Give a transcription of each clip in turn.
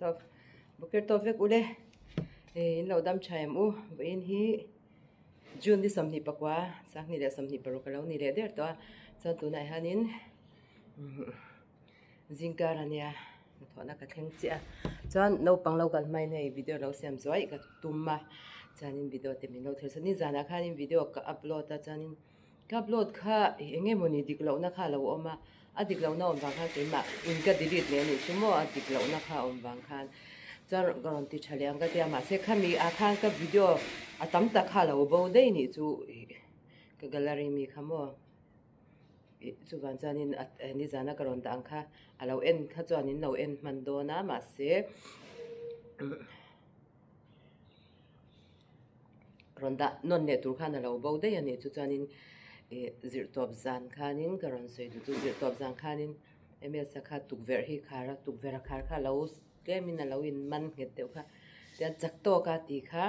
Tawp bawkir tawp vek ule in lo dam tha em u vawiin hi June ni 24 2026 a lo ni leh der tawh a chuan tunah hianin zingkar ania hnathawhna ka thleng chiah a chuan naupang lo kal hmain hei video lo siam zuai ka tum a chuanin video te min lo thlir sa nizanah khanin video ka upload a chuanin. Ka upload kha eng nge mawni dik lohna kha a lo awm a, a dik lohna awm vang khan keimah in ka delete leh a nih chu maw a dik lohna kha a awm vang khan chuan ka rawn ti tha leh ang ka tia mahse khami ah khan ka video a tam tak kha a lo bo daih nih chu ih ka gallery mi kha maw ih chuvang chuanin a nizana ka rawn dah ang kha a lo en kha chuan in lo en hman dawn a mahse. Rawn dah nawn leh tur khan a lo bo daih a nih chu chuanin ih zirh tawp zan khanin ka rawn sawi duh chu zirh tawp zan khanin ms a kha tukverh hi khar a tukverh a khar kha a lo tlemin a lo in man nghet deuh kha tian chak tawk a tih kha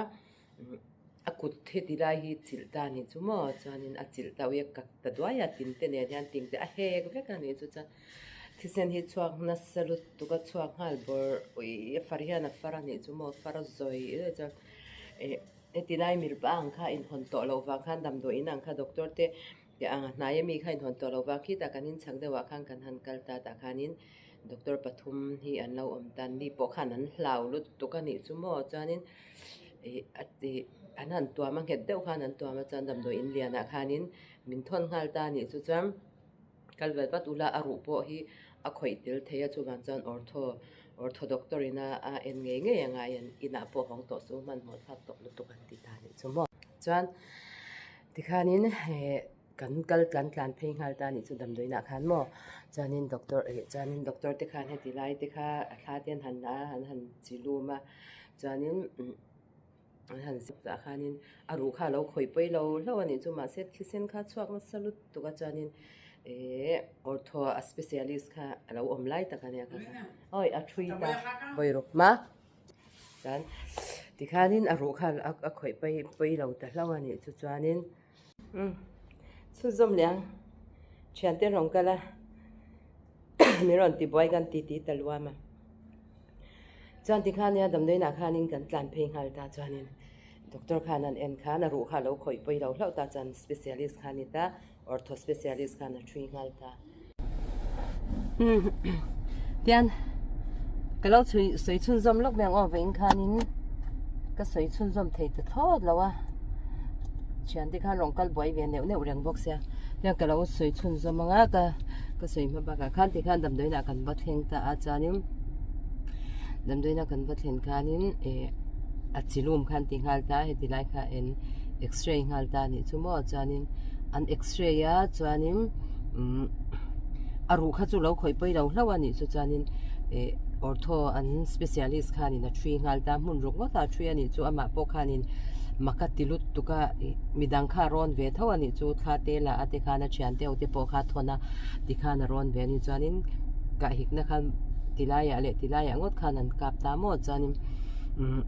a kut heti lai hi chilh ta a nih chu maw chuanin a chilh ta ui a kak ta duai a tin te nen hian ting te a hek vek a nih chu chuan thisen hi chhuak nasa lutuk a chhuak nghal bawrh ui a far hian a far a nih chu maw far a zawi chuan. Eh heti lai milpa ang kha inhawn tawh loh vang khan damdawiin ang kha doctor te ang a hnai ami kha inhawn tawh loh vang khitah kan inchhak deuhah khan kan han kal ta tah khanin doctor pathum hi an lo awm ta ni pawh khan an hlau lutuk a nih chu maw chuanin ih a tih an han tuam a nghet deuh khan an tuam a chuan damdawiin lianah khanin min thawn nghal ta a nih chu chuan. Kal vel vat ula a ruh pawh hi a khawih tel thei a chuvang chuan ortho ortho doctor in a a en ngei ngei a ngai an inah pawh hawng tawh chu hmanhmawh thlak tawh lutuk an ti ta a nih chu maw. Chuan tikhanin eh kan kal tlan tlan phei nghal ta a nih chu damdawiinah khan maw chuanin doctor eh chuanin doctor te khan heti lai te kha a thla te an han la a an han chi lum a chuanin umm. An han zip tah khanin a ruh kha a lo khawih pawi lo hlauh a nih chu mahse thisen kha a chhuak nasa lutuk a chuanin ehh ortho a specialist kha a lo awm lai tak a nia kha kha awi a thui ta vawi ruk hma chuan tikhanin a ruh kha a khawih pawi pawi lo ta hlauh a nih chu chuanin umm chhunzawm leh ang thiante rawn kal a min rawn tibuai kan ti ti ta luam a. Chuan tikhan nia damdawiinah khanin kan tlan phei nghal ta chuanin doctor khan an en khan a ruh kha a lo khawih pawi lo hlauh ta chuan specialist kha a ni ta ortho specialist khan a thui nghal ta. Tian ka lo chhui sawi chhunzawm lawk mai ang aw vawiin khanin ka sawi chhunzawm thei ta thlawt lo a thiante khan rawn kal buai ve neuh neuh reng bawk sia tian ka lo sawi chhunzawm ang a ka ka sawi hma bakah khan tikhan damdawiinah kan va thleng ta a chuanin damdawiinah kan va thlen khanin eh a chi lum khan ti nghal ta heti lai kha en x-ray nghal ta anih chu maw chuanin an x-ray a chuanin umm a ruh kha chu lo khawih pawi lo hlauh anih chu chuanin eh ortho an specialist khanin a thui nghal ta hmun ruk ngawt a thui anih chu amah pawh khanin mak a ti lut tuk a ih midang kha a rawn ve tho anih chu thla te lah a te khan a thiante ho te pawh kha a thawn a tikhan a rawn ve anih chuanin kahhikna khan tilaiah leh tilaiah ngawt khan an kap ta maw chuanin umm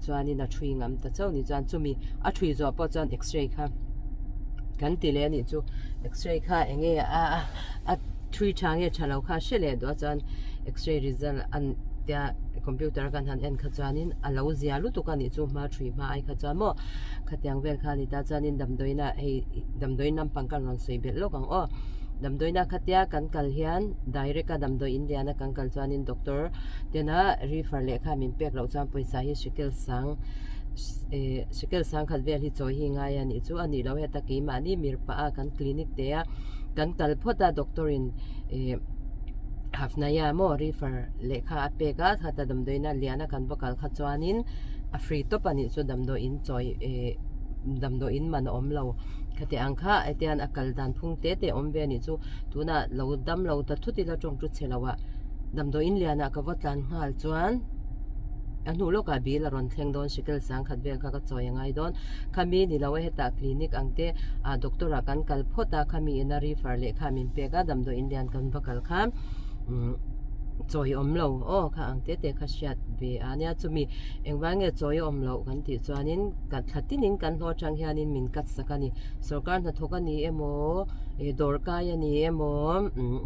chuanin a thui ngam ta chauh a ni chuan chumi a thui zawh pawh chuan x-ray kha kan ti leh anih chu x-ray kha eng nge a a thui tha nge tha lo kha a hre leh duh a chuan x-ray result an tia computer a kan han en kha chuanin a lo zia lutuk a nih chu hma thui hma ai kha chuan maw khatiang vel kha a ni ta chuanin damdawiinah hei damdawiin lampang kan rawn sawi belh lawk ang aw damdawiinah khatia kan kal hian direct a damdawi in lian a kan kal chuanin doctor tena refer lehkha min pek loh chuan pawisa hi shekel sang eh shekel sang khat vel hi chawi hi ngai a nih chu a nih loh heta keimahni mir pah a kan clinic te a kan kal phawt a doctor in eh hafnaya maw refer lehkha a pek a khata damdawiina lian a kan va kal kha chuanin a free tawp a nih chu damdawiin chawi eh damdawiin man a awm lo. Khati ang kha hetian a kal dan phung te te awm ve a nih chu tunah lo dam lo ta thut ila tawng chu chhe lo ah damdawiin lianah ka va tlan nghal chuan a hnu lawkah bill a rawn thleng dawn shekel sangkhat vel kha ka chawi a ngai dawn khami ni lo a hetah clinic ang te ah doctor ah kan kal phawt a khami ina refer lehkha min pek a damdawiin lian kan va kal kha umm chawi awm lo aw kha ang te te kha hriat ve a nia chumi engvang nge chawi awm loh kan tih chuanin kan thla tinin kan hlawh atang hianin min cut sak a ni sorkar hnathawk a ni emaw ih dawrkai a ni emaw umm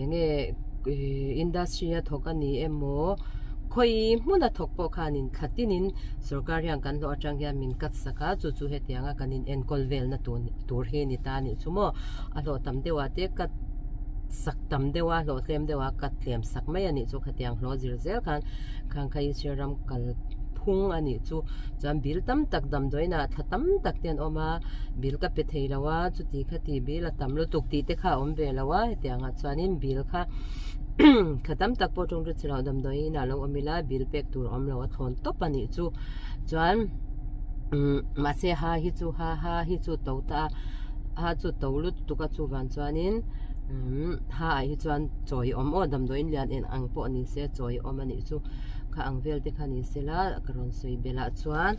eng nge. Industry a thawk a ni emaw khawi hmun a thawk pawh khanin thla tinin sorkar hian kan hlawh atang hian min cut sak a chu chu hetiang a kan in enkawl velna tur tur hi a ni ta a nih chu maw a hlawh tam deuh ah te cut sak tam deuh a hlawh tlem deuh a cut tlem sak mai a nih chu khatiang hlawh zir zel khan khang kha Israel ram kal phung a nih chu chuan bill tam tak damdawiin ah thla tam tak te an awm a bill ka pe thei lo a chuti khati bill a tam lutuk tih te kha a awm ve lo a hetiang ah chuanin bill kha thla tam tak pawh tawng chu chhelo damdawiin ah lo awm ila bill pek tur a awm lo a thawn tawp a nih chu chuan umm mahse ha hi chu ha ha hi chu to ta a ha chu to lutuk a chuvang chuanin umm ha ah hi chuan chawi awm aw damdawiin lian eng ang pawh ni se chawi awm a nih chu kha ang vel te kha ni sela ka rawn sawi belh ah chuan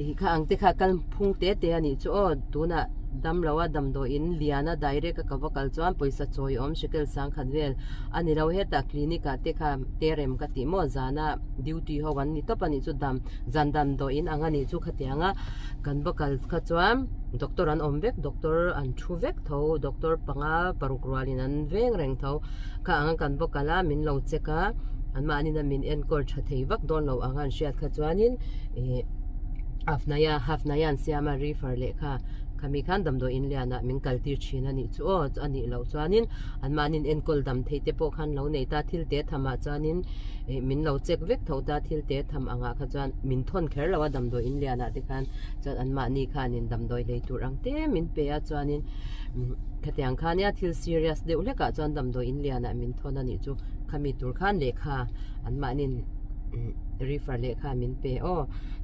ih kha ang te kha kal phung te te a nih chu aw tunah damlo a damdawiin lian a direct a ka va kal chuan pawisa chawi awm shekel sangkhat vel a ni lo hetah clinic ah te kha te rem ka tih maw zana duty ho an ni tawp a nih chu dam zan damdawiin ang a nih chu khatiang a kan va kal kha chuan doctor an awm vek doctor an thu vek tho doctor panga paruk rualin an veng reng tho kha ang a kan va kal a min lo check a anmahni in a min enkawl tha thei vak dawn lo ang a an hriat kha chuanin ih hafnaia hafnaia an siam a refer lehkha khami khan damdawi in lianah min kal tir thin a nih chu aw a nih loh chuanin anmahni enkawl dam theih te pawh khan lo nei ta thil te tham ah chuanin ih min lo check vek tho ta thil te tham angah kha chuan min thawn kher lo a damdawi in lianah te khan chuan anmahni khanin damdawi lei tur ang te min pe a chuanin khatiang kha nia thil serious deuh hlekah chuan damdawi in lianah min thawn a nih chu khami tur khan lehkha anmahnin refer lehkha min pe aw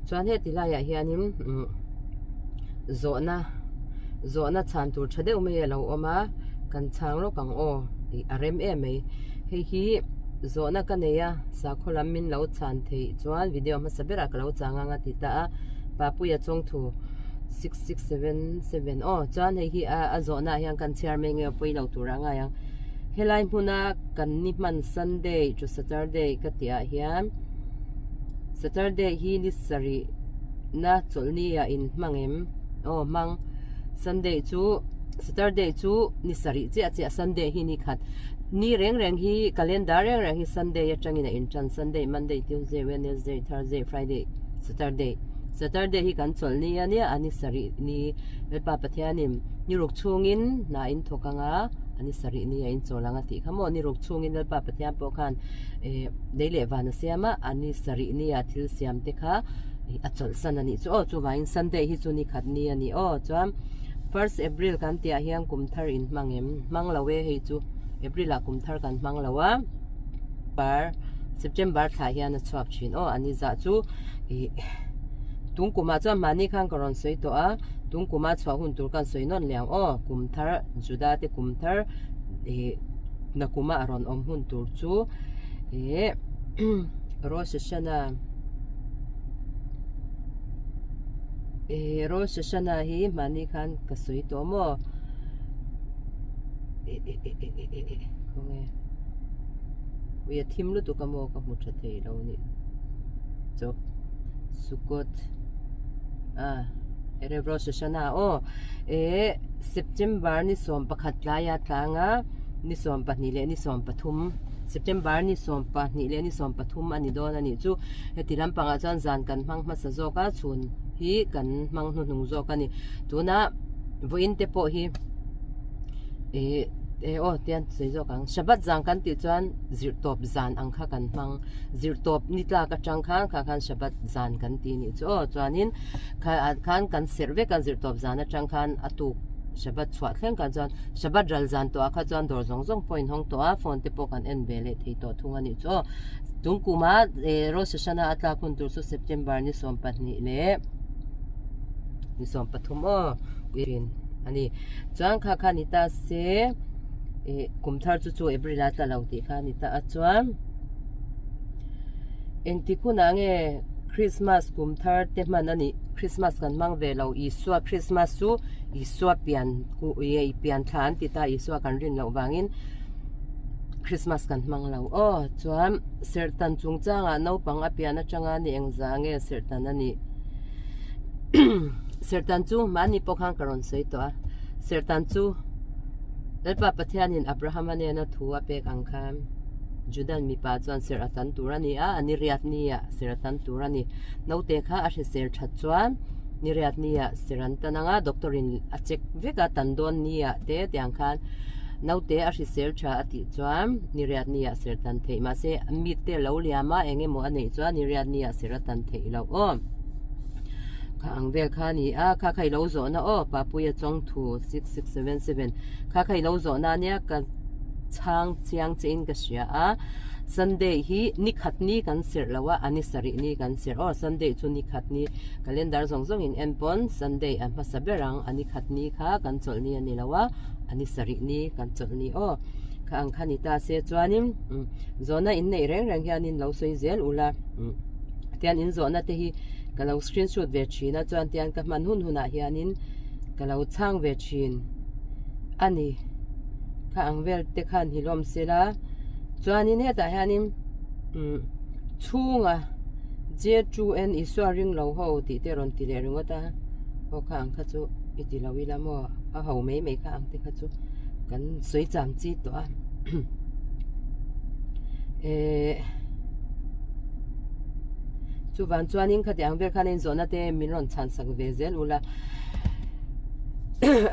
chuan heti laiah hianin zawhna zawhna chhan tur tha deuh mai a lo awm a kan chhang lawk ang aw tih a rem em mai hei hi zawhna ka nei a sakhaw lam min lo chhan theih chuan video hmasa berah ka lo chang ang a ti ta a Papuia chawngthu 6677 aw chuan hei hi a a zawhna ah hian kan chhiar mai nge pawi lo tur a ngai ang helai hmuna kan ni hman Sunday to Saturday ka tih ah hian Saturday hi ni sarih na chawlhni ah in hmang em aw hmang Sunday chu Saturday chu ni sarih chiah chiah Sunday hi ni khat ni reng reng hi calendar reng reng hi Sunday atangin a intan Sunday Monday Tuesday Wednesday Thursday Friday Saturday Saturday hi kan chawlh ni a nia a ni sarih ni Lalpa Pathianin ni ruk chhungin hna in thawk anga a ni sarih ni a inchawl ang a tih kha maw ni ruk chhungin Lalpa Pathian pawh khan eh lei leh van a siam a a ni sarih ni a thil siam te kha ih a chawlh san a nih chu aw chuvangin Sunday hi chu ni khat ni a ni aw chuan first April kan tih ah hian kum thar in hmang em hmang lo e hei chu April ah kum thar kan hmang lo a par September thlah hian a chhuak thin aw a ni zah chu ih tung kumah chuan mahni khan ka rawn sawi tawh a tung kuma chhuah hun tur kan sawi nawn leh ang aw kum thar Juda te kum thar ih nakuma a rawn awm hun tur chu ih Rosh Hashanah ih Rosh Hashanah hi mahni khan ka sawi tawh maw eh eh eh eh eh eh khawnge ui a thim lutuk a maw ka hmu tha thei lo a nih chu Sukkot ah Erev Rosh Hashanah aw eh September ni 11 tlaia tlanga ni 12 leh ni 13 September ni 12 leh ni 13 a ni dawn a nih chu heti lampangah chuan zan kan hmang hmasa zawk a chhun hi kan hmang hnuhnung zawk a ni tuna vawiin te pawh hi ih eh aw tian sawi zawk ang Shabbat zan kan tih chuan zirtawp zan ang kha kan hmang zirtawp ni tlak atang khan kha khan Shabbat zan kan tih nih chu aw chuanin kha ah khan kan serh vek a zirtawp zan atang khan a tuk Shabbat chhuah thleng khan chuan Shabbat ral zan tawh ah kha chuan dawr zawng zawng pawh in hawng tawh a phone te pawh kan en ve leh thei tawh thung a nih chu aw tung kuma eh Rosh Hashanah a tlak hun tur chu September ni 12 leh ni 13 aw a ni chuan kha kha ni ta se ih kum thar chu chu April a tla lo tih kha a ni ta a chuan engtik hunah nge Christmas kum thar te hman a nih Christmas kan hmang ve lo Isua Christmas chu Isua pian ih pian thla an ti ta Isua kan rin loh vangin Christmas kan hmang lo aw chuan serhtan chungchangah naupang a pian atanga ni engzah nge serhtan a nih serhtan chu mahni pawh khan ka rawn sawi tawh a serhtan chu Lalpa Pathianin Abrahama nena thu a pek ang khan. Judan mipa chuan serh a tan tur a ni a, a niriat nia serh a tan tur a ni. Naute kha a hrisel that chuan niriat nia serh an tan ang a, doctor in a check vek a, tan dawn nia te tiang khan naute a hrisel tha a tih chuan niriat nia serh tan theih mahse mite lo liam a eng emaw a neih chuan niriat nia serh a tan theih loh aw. Kha ang vel kha a ni a, kha kha i lo zawhna aw Papuia Chawngthu 6677 kha kha i lo zawhna ania ka chhang chiang che in ka hria a Sunday hi ni khat ni kan serh lo a a ni sarih ni kan serh aw Sunday chu ni khat ni calendar zawng zawng in en pawn Sunday a hmasa ber ang a ni khat ni kha kan chawlh ni a ni lo a a ni sarih ni kan chawlh ni aw kha ang kha ni ta se chuanin zawhna in neih reng reng hianin lo sawi zel ula tian in zawhna te hi ka lo screenshot ve thin a chuan tian ka hman hun hunah hianin ka lo chhang ve thin a ni kha ang vel te khan hi lawm sela chuanin hetah hianin umm chhunga J two N Isua ring lo ho tih te rawn ti leh ringawt a aw kha ang kha chu i ti lo ila maw a ho mai mai kha ang te kha chu kan sawi cham chi tawh a ehh chuvang chuanin khatiang vel khan in zawhna te min rawn chhan sak ve zel ula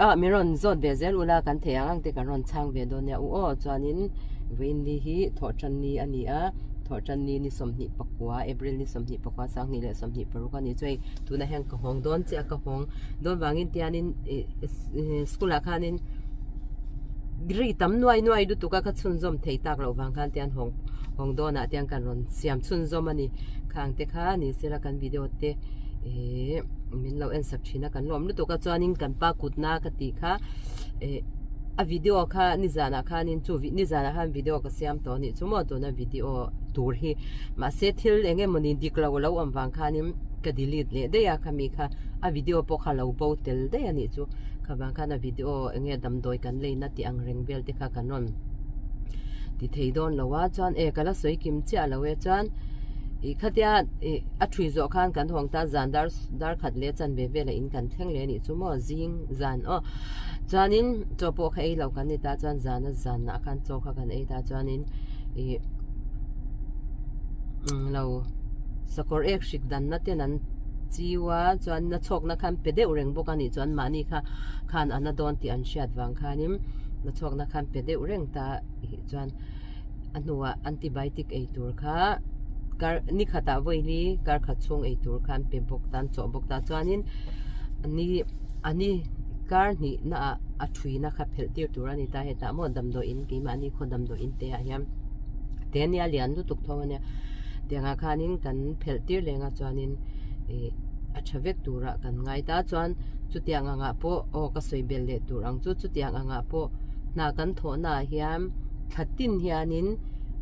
ah min rawn zawt ve zel ula kan thei ang ang te kan rawn chhang ve dawn nia u aw chuanin vawiin ni hi thawhtan ni a ni a thawhtan ni ni 24 April ni 24 sanghnih leh 26 a ni chu hei tunah hian ka hawng dawn chiah a ka hawng dawn vangin tianin ih school ah khanin ri tam nuai nuai lutuk a ka chhunzawm thei tak loh vang khan tian hawng hawng dawnah tian kan rawn siam chhunzawm a ni khang te kha ni sela kan video te ihh min lo en sak thin a kan lawm lutuk a chuanin kan pa kutna ka tih kha ih a video kha nizanah khanin chu nizanah khan video ka siam tawh a nih chu maw tuna video tur hi mahse thil eng emawni dik lo a lo awm vang khanin ka delete leh daih a khami kha a video pawh kha lo bo tel daih a nih chu kha vang khan a video eng nge damdawi kan leina tih ang reng vel te kha kan rawn ti thei dawn lo a chuan e ka la sawi kim chiah lo e chuan ih khatia ih a thui zawh khan kan hawng ta zan dar dar khat leh chanve velah in kan thleng leh a nih chu maw zing zan aw chuanin chaw pawh kha ei lo kan ni ta chuan zana zanah khan chaw kha kan ei ta chuanin ih lo sakawr ek hrik danna ten an chiu a chuan na chhawkna khan pe deuh reng bawk a nih chuan mahni kha khan a na dawn tih an hriat vang khanin na chhawkna khan pe deuh reng ta tih chuan a hnuah antibiotic ei tur kha kar ni khatah vawili kar khat chhung ei tur kha an pe bawk ta an chawh bawk ta chuanin ni a ni kar hnih naah a thuina kha phelh tir tur a ni ta hetah maw damdawiin keimahni khaw damdawiin te ah hian te nia lian lutuk thawng a nia tiangah khanin kan phelh tir leng a chuanin ih a tha vek turah kan ngai ta chuan chutiang angah pawh aw ka sawi belh leh tur ang chu chutiang angah pawh hna kan thawh naah hian thla tin hianin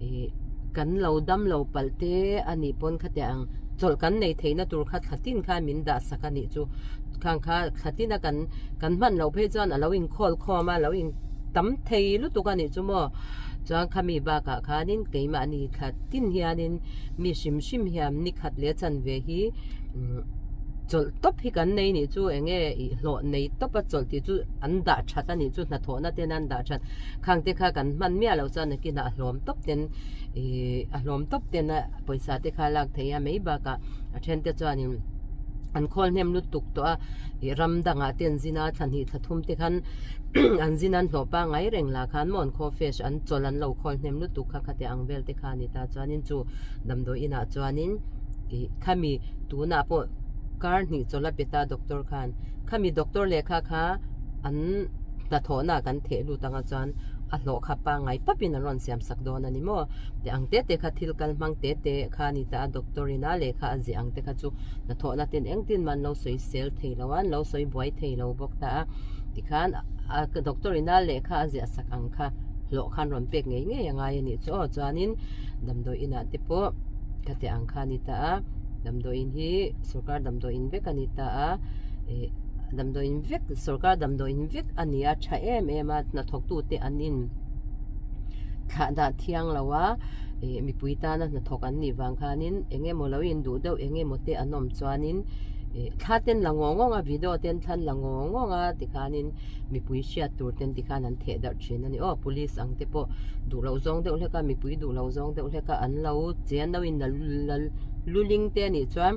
ih kan lo dam lo palh te a nih pawn khatiang ang chawlh kan nei theihna tur kha thla tin khan min dah sak a nih chu khang kha thla tina kan kan hman loh phei chuan a lo inkhawl khawm a lo in tam thei lutuk a nih chu maw chuan khami bakah khanin keimahni thla tin hianin mi hrim hrim hian ni khat leh chanve hi umm chawlh tawp hi kan nei nih chu eng nge ih hlawh nei tawp a chawlh tih chu an dah that a nih chu hnathawhna ten an dah that khang te kha kan hman miah loh chuan nakinah a hlawm tawp ten ih a hlawm tawp ten a pawisa te kha lak theih a mai bakah a then te chuanin an khawl hnem lutuk tawh a ih ram dangah te an zin a thla hnih thla thum te khan an zin an hlawh pangngai reng lah khan maw an khaw fish an chawlh an lo khawl hnem lutuk kha khati ang vel te kha a ni ta chuanin chu damdawi inah chuanin ih khami tunah pawh kar hnih chawlh a pe ta doctor khan khami doctor lehkha kha an hnathawhna kan theh lut anga chuan a hlawh kha pangngai papin an rawn siam sak dawn a ni maw tih ang te te kha thil kal hmang te te kha a ni ta a doctor ina lehkha a ziah ang te kha chu hnathawhna ten engtin mah an lo sawi sel thei lo a an lo sawi buai thei lo bawk ta a tikhan a doctor ina lehkha a ziah sak ang kha hlawh khan rawn pek ngei ngei a ngai a nih chu aw chuanin damdawi inah te pawh khati ang kha a ni ta a damdawiin hi sorkar damdawiin vek a ni ta a ih damdawiin vek sorkar damdawiin vek a ni a tha em em a hnathawk tute an in thlah dah thiang lo a ih mipui tana hnathawk an nih vang khanin eng emaw lo in duh deuh eng emaw te an awm chuanin. Ih thla ten la ngawng ngawng a video ten thlan la ngawng ngawng a tikhanin mipui hriat tur ten tikhan an theh darh thin a ni aw police ang te pawh duh loh zawng deuh hlek a mipui duh loh zawng deuh hlek a an lo che an lo in la la luling te a nih chuan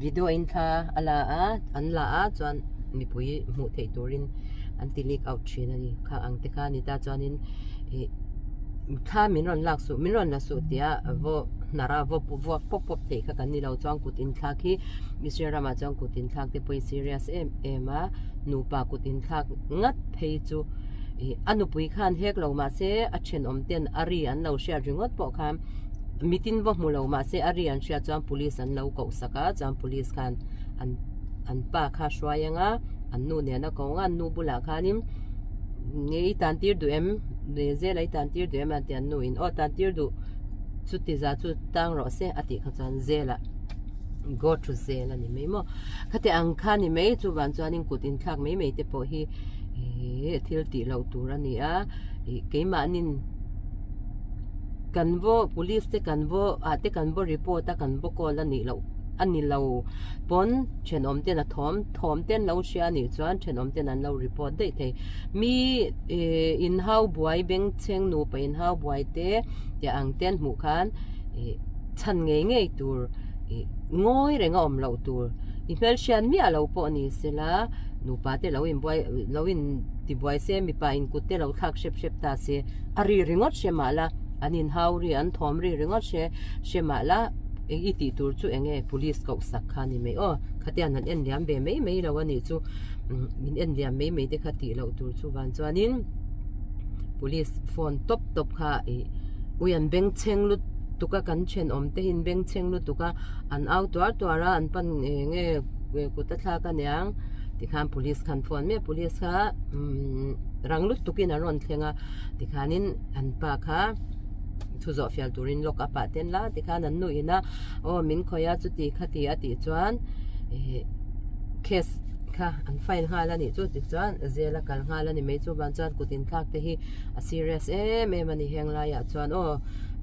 video in thla a la a an la a chuan mipui hmuh theih turin an ti leak out thin a ni kha ang te kha a ni ta chuanin ih thla min rawn lak suh min rawn la suh tia vaw hnar a vaw vuak pawp pawp theih kha kan ni lo chuan kut inthlak hi Israel ramah chuan kut inthlak te pawh hi serious em em a nupa kut inthlak ngat phei chu ih a nupui khan hek lo mahse a thenawm ten a ri an lo hriat ringawt pawh khan mitin va hmu lo mahse a ri an hriat chuan police an lo koh sak a chuan police khan an an pa kha hruai ang a an nu nen a ko ang a an nu bulah khanin nge i tan tir duh em zel a i tan tir duh em a ti an nu in aw tan tir duh chuti za chu tang rawh se a tih kha chuan zela go to zel a ni mai maw khati ang kha ni mai chuvang chuanin kut inthlak mai mai te pawh hi ihh thil tih loh tur a ni a ih keimahnin kan vaw police te kan vaw ah te kan vaw report a kan vaw call a nih loh a ni lo pawn thenawm ten a thawm thawm te an lo hria a nih chuan thenawm ten an lo report daih thei mi ihh inhau buai bengchheng nupa inhau buai te tih ang te an hmuh khan ih chhan ngei ngei tur ih ngawi reng a awm loh tur i hmelhriat miah lo pawh ni sela nupa te lo inbuai lo in tibuai se mipa in kut te lo thlak hrep hrep ta se a ri ringawt hre mah la an inhau ri an thawm ri ringawt hre hre mah la eng i tih tur chu eng nge police koh sak kha a ni mai aw khatiang an en liam ve mai mai lo a nih chu min en liam mai mai te kha tih loh tur chu vang chuanin police phone tawp tawp kha ih ui an bengchheng lutuk a kan thenawm te hi an bengchheng lutuk a an au tuar tuar a an pan eng nge kut a thlak a niang tikhan police khan phone mai a police kha umm rang lutukin an rawn thleng a tikhanin an pa kha thu zawh fial turin lock up ah te an la a tikhan an nu in a aw min khawih a chuti khati a tih chuan ih case kha an file nghal a nih chu tichuan zel a kal nghal a ni mai chuvang chuan kut inthlak te hi a serious em em a ni heng laiah chuan aw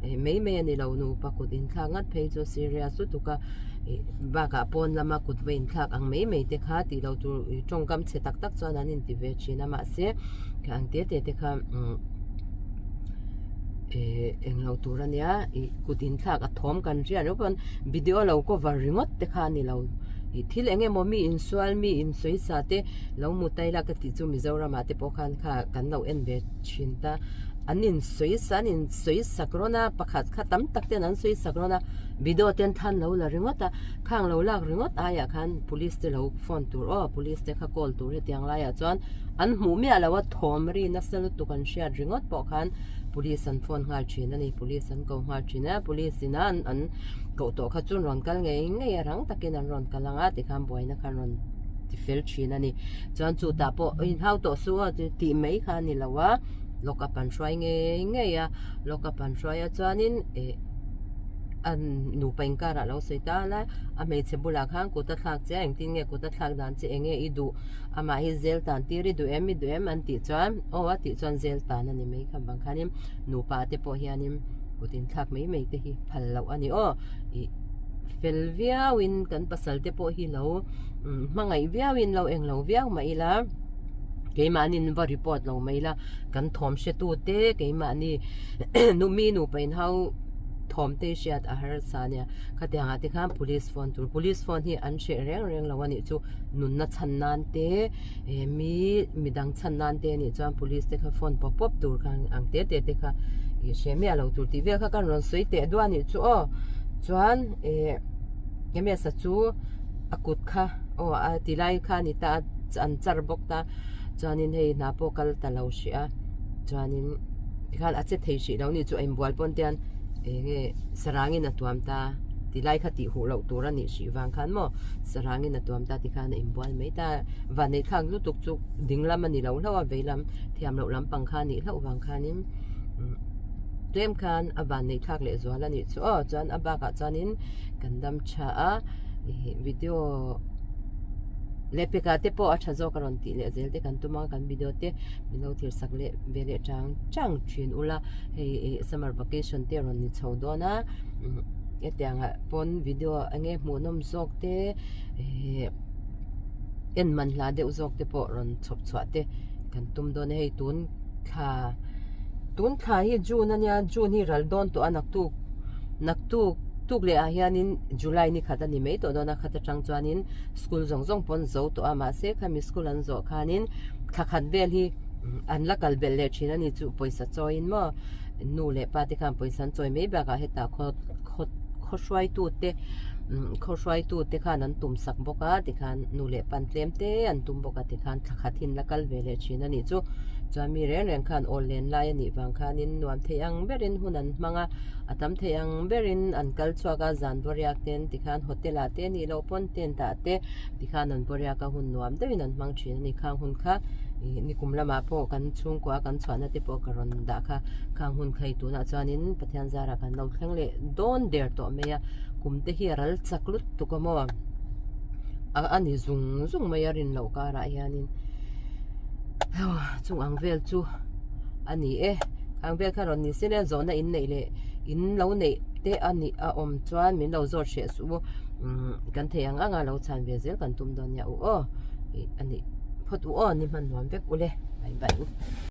ih mai mai a ni lo nupa kut inthlak ngat phei chu serious lutuk a ih bakah pawn lama kut va inthlak ang mai mai te kha tih loh tur ih tawngkam chhe tak tak chuan an inti ve thin a mahse ang te te te kha umm eh englo tur a nia ih kut inthlak a thawm kan hriat reuh pawn video lo cover ringawt te kha a ni lo ih thil eng emaw mi insual mi insawi sa te lo mu ta ila ka tih chu Mizoram ah te pawh khan kha kan lo en ve thin ta an insawi sa an insawi sak rawn a pakhat kha tam tak ten an sawi sak rawn a video te an than lo la ringawt a khang lo lak ringawt aiah khan police te lo phone tur aw police te kha call tur hetiang laiah chuan an hmuh miah lo a thawm ri nasa lutuk an hriat ringawt pawh khan police an phone nghal thin a ni police an ko nghal thin a police in a an koh tawh kha chu an rawn kal ngei ngei a rang takin an rawn kal ang a tikhan buaina kha an rawn ti fel thin a ni chuan chutah pawh inhau tawh suh aw tih mai kha a ni lo a lock up an hruai ngei ngei a lock up an hruai a chuanin ih an nupa inkarah lo sawi ta la a hmeichhe bulah khan kut a thlak che a engtin nge kut a thlak dan che eng nge i duh amah hi zel tan tir i duh em i duh em an tih chuan aw a tih chuan zel tan a ni mai kha vang khanin nupa te pawh hianin kut inthlak mai mai te hi phal loh a ni aw ih fel viauin kan pasal te pawh hi lo hmangaih viauin lo englo viau mah ila keimahni va report lo mai ila kan thawm hre tu te keimahni nu mi nupa inhau thawm te hriat a harsa ania khatiang ah te khan police phone tur police phone hi an hreh reng reng lo a nih chu nunna chhan nan te eh mi midang chhan nan te anih chuan police te kha phone pawp pawp tur khan ang te te te kha ih hre miah lo tur tih vel kha kan rawn sawi teh duah anih chu aw chuan eh ms-a chu a kut kha aw a ti lai kha a ni ta a an char bawk ta chuanin hei hna pawh kal ta lo hrih a chuanin tikhan a che thei hrih lo anih chu a inbual pawn te hian eng nge sarangin a tuam ta ti lai kha tih huh loh tur a nih hrih vang khan maw sarangin a tuam ta tikhan a inbual mai ta vanneih thlak lutuk chu ding lam a ni lo hlauh a vei lam thiam loh lampang kha a nih hlauh vang khanin tlem khan a vanneih thlak leh zual a nih chu aw chuan a bakah chuanin kan dam tha a ih video leh pekah te pawh a tha zawk a rawn tih leh zel te kan tum a kan video te min lo thlir sak leh ve leh chang chang thin ula hei ih summer vacation te a rawn ni chho dawn a. Hetiangah pawn video eng nge hmuhnawm zawk te ehh en man hla deuh zawk te pawh rawn chhawp chhuah te kan tum dawn a hei tun thla tun thla hi June a nia June hi ral dawn tawh a naktuk naktuk tuk leh ah hianin July ni khat a ni mai tawh dawn a khat atang chuanin school zawng zawng pawn zo tawh a mahse khami school an zawh khanin thla khat vel hi an la kal belh leh thin a ni chu pawisa chawiin maw nu leh pa te khan pawisa an chawi mai bakah hetah khaw khaw khaw hruaitu te khaw hruaitu te khan an tum sak bawk a tikhan nu leh pan tlem te an tum bawk a tikhan thla khat hi an la kal ve leh thin a nih chu chuan mi reng reng khan awl len lai a nih vang khanin nuam thei ang berin hun an hmang a a tam thei ang berin an kal chhuak a zan bawriak ten tikhan hotel ah te nih loh pawn tent ah te tikhan an bawriak a hun nuam deuhin an hmang thin a ni khang hun kha ih nikum lamah pawh kan chhungkua kan chhuahna te pawh ka rawn dah kha khang hun kha hei tunah chuanin Pathian zarah kan lo thleng leh dawn der tawh mai a kum te hi a ral chak lutuk a maw a a ni zung zung mai a rin loh karah hianin chung ang vel chu a ni e khang vel kha rawn ni se le zawhna in neih leh in lo neih te a nih a awm chuan min lo zawt hreh suh u umm kan thei ang ang a lo chhan ve zel kan tum dawn nia u aw ih a nih phawt u aw ni hman nuam vek u le bye bye u.